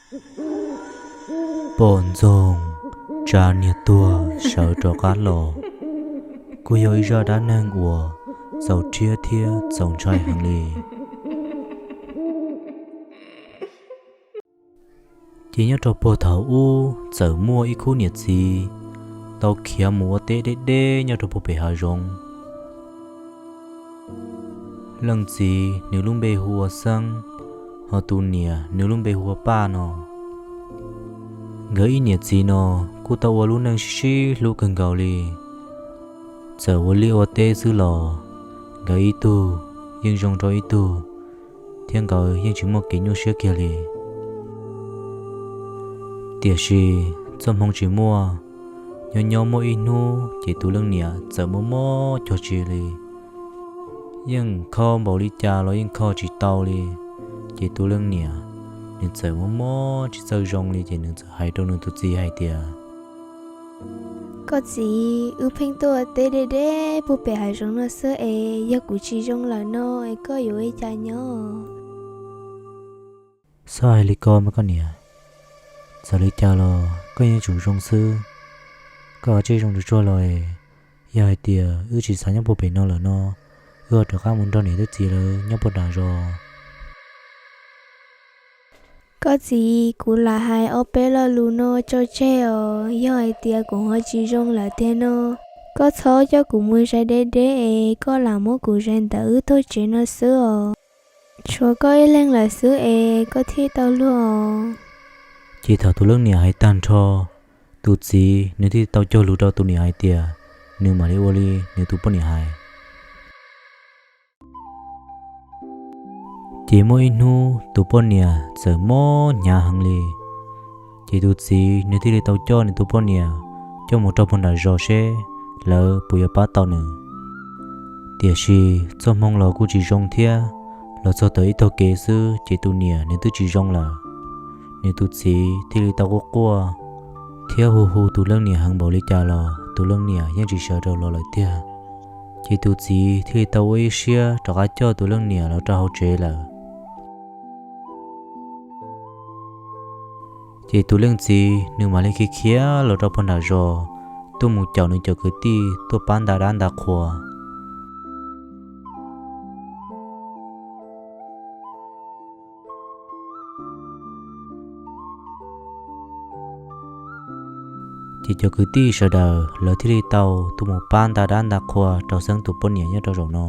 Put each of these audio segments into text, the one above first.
Poj ntxoog tsa niag tuag sawv rov qab los, kuj yog ib zaj dab neeg uas txaus rhiab thiab txaus ntshai heev li. Ces nyob rau puag thaum ub txawm muaj ib khub niam txiv tau khiav mus ua teb deb deb nyob rau puag pem hav zoov. Leej txiv nws lub npe hu ua Xeeb, ho tus niam nws lub npe hu ua Paj no. Nkawd ib niam txiv no kuj tau ua lub neej sib sib hlub kawg nkaus li. Txawm ua liaj ua teb xwb los nkawd ib tug yeej zoo rau ib tug, thiab nkawd yeej tsis muaj kev nyuaj siab kiag li. Tiam sis txoj hmoo tsis muaj, nyob nyob muaj ib hnub ces tus leej niam txawm mob mob cuag tsi li. Yeej kho npaum li cas los yeej kho tsis tau li. Ces tus leej niam nws txawm mob mob tsis txawj zoo li ces nws txawm hais rau nws tus txiv hais tias, Koj txiv, wb pheej tuaj teb deb deb puag pem hav zoov no xwb es yog kuv tsis zoo lawm no es koj yuav ua li cas nyob? Txhob hais li ko mas koj niam, txawm li cas los koj yeej tsum zoo xwb. Koj ua tsij zoo tsuag tsuag los, yog hais tias wb tsis xav nyob puag pem no lawm no, wb ho rov qab mus nrog niam thiab txiv lawv nyob puag nram zos. Koj txiv, kuv lam hais ob peb lo lus no tso tseg os, yog hais tias kuv ho tsis zoo lawm tiag no, koj txhob coj kuv mus zais deb deb es koj lam muab kuv zais ntawm wb tog tsev no xwb os. Tshuav koj ib leeg lawm xwb es koj thiaj tau luag os. Ces thaum tus leej niam hais tag nrho, tus txiv nws thiaj tau cog lus rau tus niam hais tias nws mam li ua li nws tus poj niam hais. Ces muaj ib hnub tus poj niam txawm mob hnyav heev li. Ces tus txiv nws thiaj li tau coj nws tus poj niam coj mus rau puag nram zos seb lawv puas yuav pab tau nws. Tiam sis txoj hmoo los kuj tsis zoo thiab, los txog tau ib tog kev xwb ces tus niam nws twb tsis zoo lawm. Nws tus txiv thiaj li tau quaj quaj thiab hu hu tus leej niam heev npaum li cas los tus leej niam yeej tsis sawv rov los lawm tiag. Ces tus txiv thiaj li tau ua ib siab rov qab coj tus leej niam los rau hauv tsev lawm. Ces tus leej txiv nws mam li khiav khiav los rau puag nram zos, tuaj mus caum nws cov kwv tij tuaj pab nta dab nta qhua. Ces cov kwv tij sawv daws lawv thiaj li tau tuaj mus pab nta dab nta qhua rau Xeeb tus poj niam nyob rau zaum no.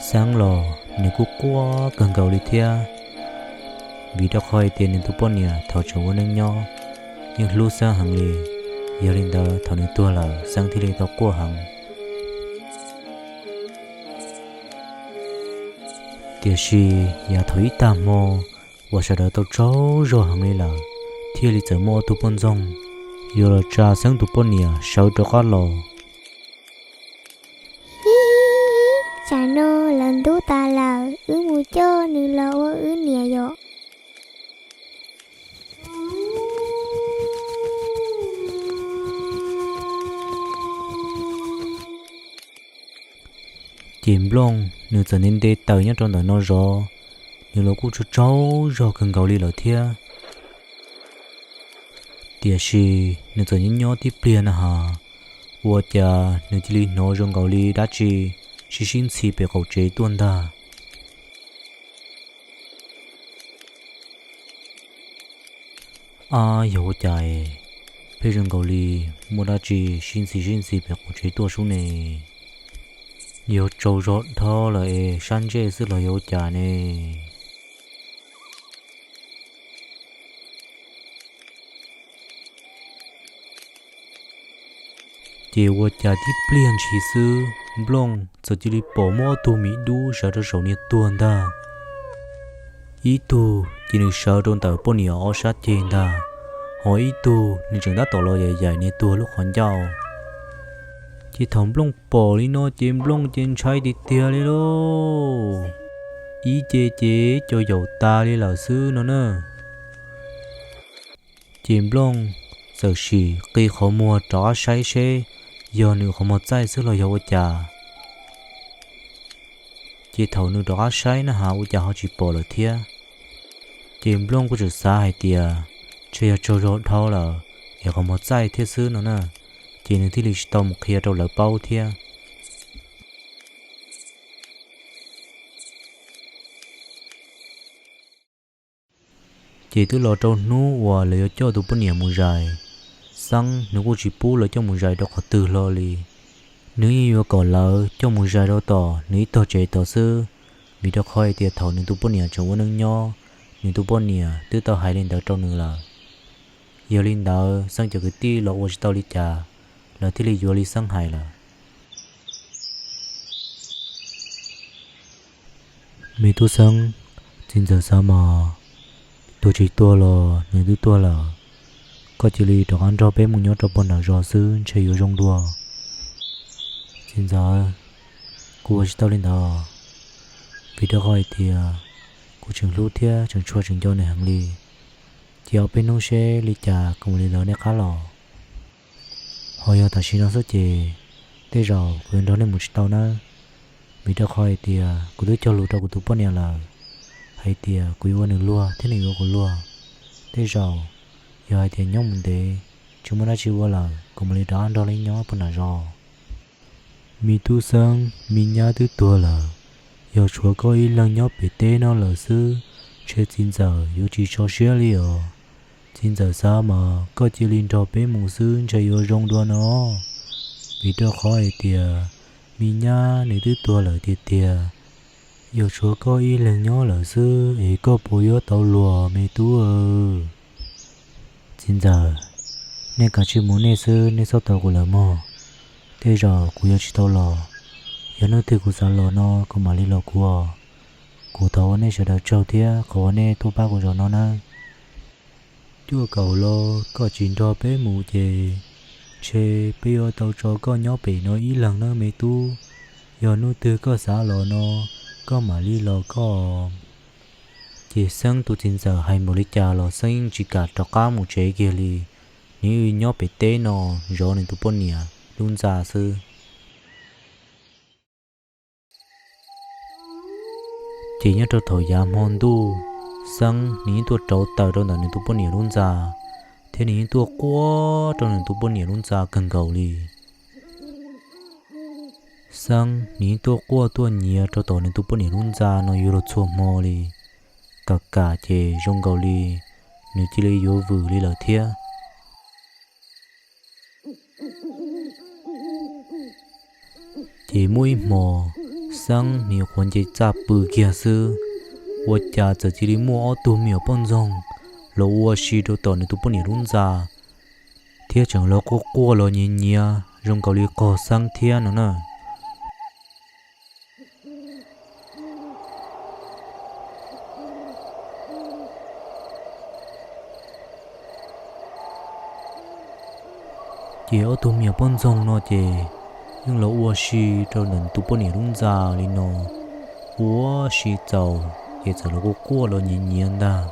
Xeeb los nws kuj quaj kawg nkaus li thiab, vim rau qhov hais tias nws tus poj niam thaum tseem ua neej nyob yeej hlub Xeeb heev li. Yog li ntawd thaum nws tuag lawm Xeeb thiaj li tau quaj heev. Tiam sis yav thaum ib tag hmo uas sawv daws tau tsaug zog heev li lawm, thiaj li txawm muaj ob tug poj ntxoog yuav los tsa Xeeb tus poj niam sawv rov qab los. Hib, tsam no lawv ntub tas lawm, wb mus coj nws los ua wb niam yom. Ces Nplooj nws txawm nte nte taws nyob rau ntawm no zov, nws los kuj tsaug tsaug zog kawg nkaus li lawm thiab. Tiam sis nws txawm nyob nyob tib pliag na has, ua cas nws cia li hnov zoo nkaus li dab tsi sib sib ntxhi pem qaum tsev tuaj ntag. Ab, yog ua cas es pheej zoo nkaus li muaj dab tsi sib ntxhi sib ntxhi pem qaum tsev tuaj sub ne? Yog tsaug zog dhau lawm es sab ntsej xwb los yog ua cas ne? Ces ua cas tib pliag ntshis xwb Nplooj txawm cia li pom muaj ob tug miv dub sawv rau saum niag tuag ntag. Ib tug ces nws sawv rau ntawm poj niam ob sab ceg ntag, ho ib tug nws tseem tab tom los yaim yaim niag tuag lub qhov ncauj. Ces thaum Nplooj pom li no ces Nplooj ces ntshai tiag tiag li lauj. ib ce ces cov yaum tas li lawm xwb no na. Ces Nplooj txawm sim qi qhov muag rov qab saib seb yog nws qhov muag txaij xwb los yog ua cas. Ces thaum nws rov qab saib na has ua cas ho tsis pom lawm thiab. Ces Nplooj kuj tseem xav hais tias ntshe yog tsaug zog dhau lawm es qhov muag txaij thiab xwb no na, ces nws thiaj li tsis tau mus qhia rau lawv paub thiab. Ces twb los rau hnub uas lawv yuav coj tus poj niam mus zais, Xeeb nws kuj tsis pub lawv coj mus zais rau qhov twg hlo li. Nws yeej yuav kom lawv coj mus zais rau tom nws ib tog tsev tod xwb, vim rau qhov hais tias thaum nws tus poj niam tseem ua neej nyob, nws tus poj niam twb tau hais li ntawd rau nws lawm. Yog li ntawd Xeeb cov kwv tij los ua tsis tau li cas, lawv thiaj li yuav li Xeeb hais lawm. Me tub Xeeb, txiv ntxawm Xav mas tuag tsis tuag los nws twb tuag lawm. Koj cia li rov qab nrog peb mus nyob rau puag nram zos xwb ntshe yuav zoo dua. Txiv ntxawm, kuv ua tsis tau li ntawd, vim rau qhov hais tias kuv tseem hlub thiab tseem tshua tseem nco nws heev li. Cia ob peb hnub seb li cas kuv mam li lawv nej qab los. Ho yog tam sim no xwb ces tej zaum kuv yuav nrog nej mus tsis tau nawb, vim rau qhov hais tias kuv twb cog lus rau kuv tus poj niam lawm hais tias kuv yuav ua nws luag thiab nws yuav ua kuv luag. Tej zaum yog hais tias nyob mus ntev tsis muaj dab tsi ua lawm kuv mam li rov qab nrog nej nyob puag nram zos. Me tub Xeeb, me nyab twb tuag lawm, yog tshuav koj ib leeg nyob pem teb no lawm xwb, ntshe txiv ntxawm yuav tsis tso siab li os. Txiv ntxawm Xav mas koj cia li nrog peb mus xwb ntshe yuav zoo dua no, vim rau qhov hais tias me nyab nws twb tuag lawm tiag tiag. Yog tshuav koj ib leeg nyob lawm xwb es koj puas yuav tau luag me tub? Txiv ntxawm, nej kav tsij mus nej xwb, nej txhob tos kuv lawm mog. Tej zaum kuv yuav tsis tau los, yog hnub twg kuv xav los no kuv mam li los kuv os. Kuv thov ua nej sawv daws tsaug thiab qhov uas nej tuaj pab kuv zaum no nawb. Cuaj kaum los koj tsis nrog peb mus ces ntshe peb yuav tau tso koj nyob pem no ib leeg nawb me tub. Yog hnub twg koj xav los no, koj mam li los koj. Ces Xeeb tus txiv ntxawm hais npaum li cas los Xeeb yeej tsis kam rov qab mus tsev kiag li, nws nyob pem teb no zov nws tus poj niam lub ntxa xwb. Ces nyob rau thaum yav hmo ntuj, Xeeb nws yeej tuaj rauv taws rau ntawm nws tus poj niam lub ntxa, thiab nws yeej tuaj quaj rau nws tus poj niam lub ntxa kawg nkaus li. Xeeb nws yeej tuaj quaj tuaj nyiav rau tom nws tus poj niam lub ntxa no yuav luag txhua hmo li, kam kam ces zoo nkaus li nws cia li yuav vwm li lawm thiab. Ces muaj ib hmo, Xeeb nws nyuam qhuav nce txaj pw kiag xwb, ua cas txawm cia li muaj ob tug me nyuam poj ntxoog los ua si rau tom nws tus poj niam lub ntxa, thiab tseem los quaj quaj los nyiav nyiav zoo nkaus li qog Xeeb thiab no na. Ces ob tug me nyuam poj ntxoog no ces yeej los ua si rau ntawm tus poj niam lub ntxa li no, ua si txaus ces txawm los quaj quaj los nyiav nyiav ntag.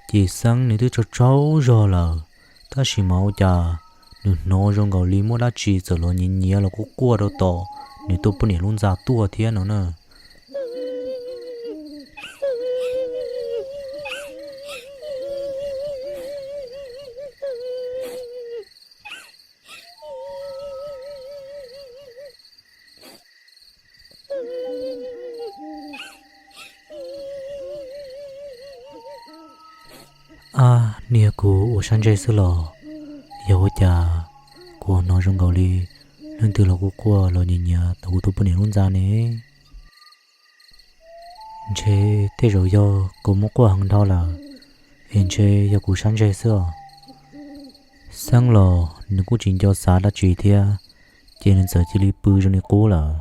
Ces Xeeb nws twb tsaug tsaug zog lawm, tab sis mas ua cas nws hnov zoo nkaus li muaj dab tsi txawm los nyiav nyiav los quaj quaj rau tom nws tus poj niam lub ntxa tuaj thiab no na. Ab, niag kuv ua sab ntseg xwb los, yog ua cas kuv hnov zoo nkaus li leej twg los quaj quaj los nyiav nyiav tom kuv tus poj niam lub ntxa ne? Ntshe tej zaum yog kuv muab quaj heev dhau lawm, es ntshe yog kuv sab ntseg xwb os. Xeeb los nws kuj tsis nco xav dab tsi thiab, ces nws txawm cia li pw zoo li qub lawm.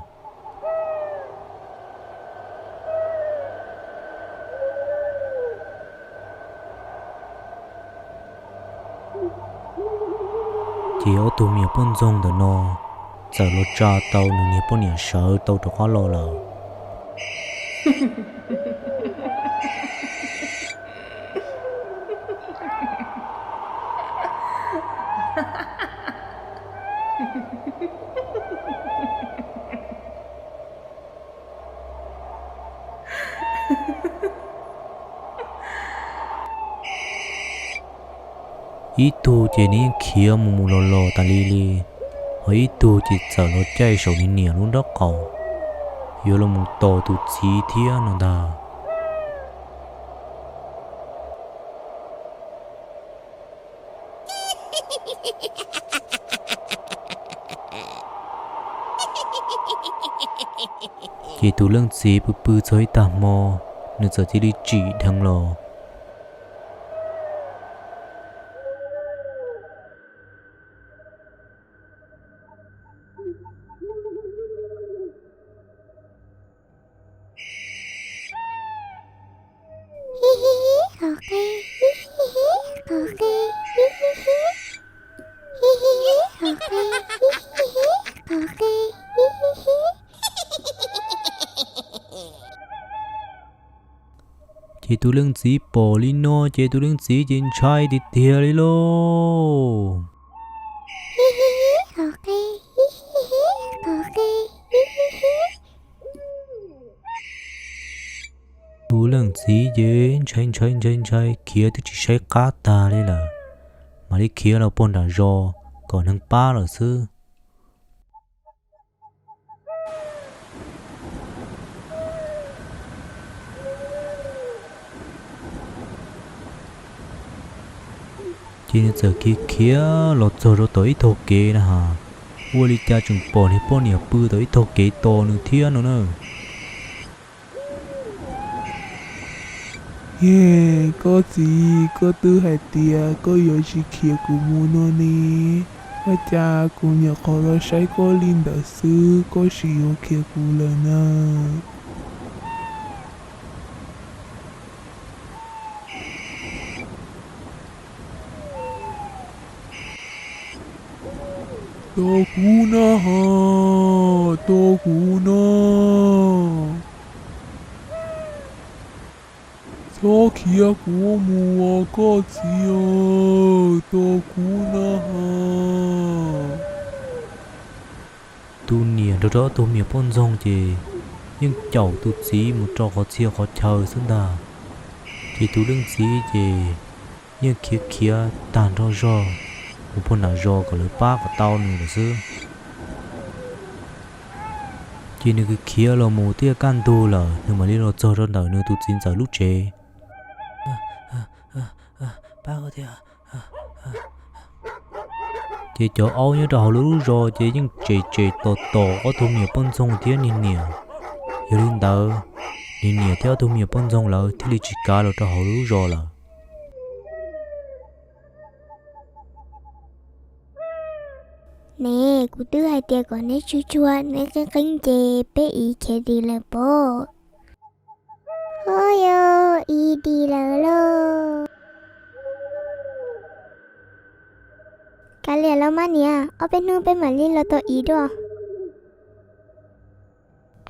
Ces ob tug me nyuam poj ntxoog ntawm no txawm los tsa tau nws niag poj niam sawv tau rov qab los lawm. Ib tug ces nws yeej khiav mus mus los los tas li li, ho ib tug ces txawm los caij saum nws niam lub nraub qaum, yuav los mus tos tus txiv thiab no ntag. Ces tus leej txiv pw pw txog ib tag hmo, nws txawm cia li tsim dheev los. Ces tus leej txiv pom li no ces tus leej txiv ces ntshai tiag tiag li lauj. Tus leej txiv ces ntshai ntshai ntshai ntshai khiav twb tsis saib qab tag li lawm, mam li khiav los puag nram zos kom neeg pab lawm xwb. Ces nws txawm khiav khiav los txog rau tom ib tog kev na has, ua li cas tseem pom niag poj niam pw tom ib tog kev tos nws thiab no na. Yej, koj txiv, koj twb hais tias koj yuav tsis khiav kuv mus no ne, ua cas kuv nyuam qhuav los saib koj li ntawd xwb koj sim yuav khiav kuv lawm na? Tos kuv no ho, tos kuv no. Txhob khiav kuv mus os koj txiv, tos kuv no ho. Tus niam nrog rau ob tug me nyuam poj ntxoog ces yeej caum tus txiv mus rau qhov txhia qhov chaw xwb ntag. Ces tus leej txiv ces yeej khiav khiav tag nrho zog mus puag nram zos kom lawv pab kom tau nws lawm xwb. Ces nws khiav los mus twb kaj ntug lawm nws mam li los txog rau ntawm nws tus txiv ntxawm lub tsev. Ces cov aub nyob rau hauv lub zos ces yeej tsem tsem tos tos ob tug me nyuam poj ntxoog thiab niag niam. Yog li ntawd, niag niam thiab ob tug me nyuam poj ntxoog lawv thiaj li tsis kav los rau hauv lub zos lawm. Ne, kuv twb hais tias kom neb tsuag tsuag, neb qeeb qeeb ces peb ib khiav dim lawm pob. Ho yog ib dim lawm lauj. Kav liam los mas niam, ob peb hnub peb mam li los tos ib dua.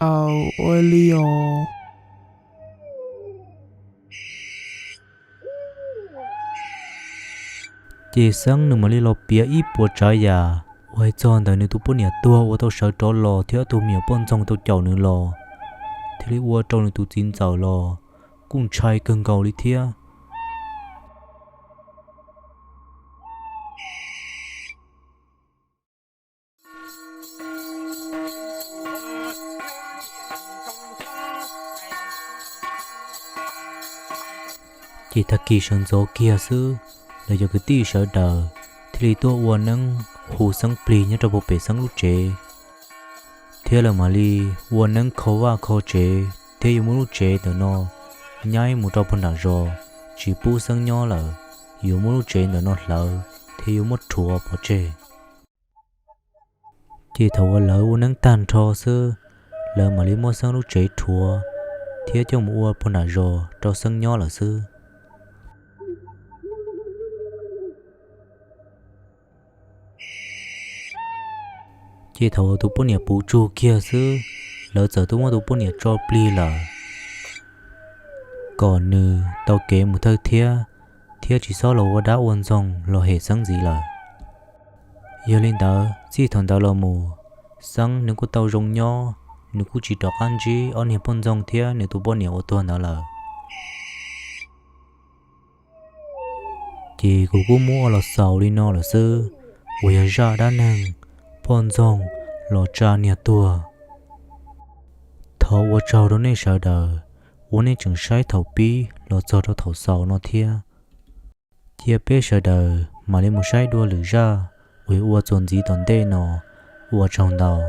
Aw, ua li os. Ces Xeeb nws mam li los piav ib puas tsav yam uas hais txog ntawm nws tus poj niam tuag uas tau sawv rov los thiab ob tug me nyuam poj ntxoog tau caum nws los, thiaj li ua rau nws tus txiv ntxawm los kuj ntshai kawg nkaus li thiab. Ces tag kis sawv ntxov kiag xwb, lawv cov kwv tij sawv daws thiaj li tuaj ua neeb hu Xeeb plig nyob rau puag pem Xeeb lub tsev, thiab lawv mam li ua neeb kho vaj kho tsev thiab yuav muab lub tsev ntawm no nyaib mus rau puag nram zos, tsis pub Xeeb nyob lawm, yuav muab lub tsev ntawm no hlawv thiab yuav muab rhuav pov tseg. Ces thaum uas lawv ua neeb tag nrho xwb, lawv mam li muab Xeeb lub tsev rhuav thiab coj mus ua puag nram zos rau Xeeb nyob lawm xwb. Ces thaum tus poj niam puv tsug kiag xwb, lawv txawm tuaj muab tus poj niam tso plig lawm, kom nws tau kev mus thawj thiab, thiab tsis txhob los ua dab ua ntxoog los hem Xeeb ntxiv lawm. Yog li ntawd txij thaum ntawd los mus, Xeeb nws kuj tau zoo nyob, nws kuj tsis rov qab ntsib ob niag poj ntxoog thiab nws tus poj niam uas tuag ntawd lawm. Ces kuv kuj muab ua los xaus li no lawm xwb, uas yog zaj dab neeg poj ntxoog los tsa niag tuag. Thov ua tsaug rau nej sawv daws uas nej tseem saib thaum pib los txog rau thaum xaus no thiab. Cia peb sawv daws mam li mus saib dua lwm zaj uas ua txuas ntxiv tom ntej no. Ua tsaug ntau.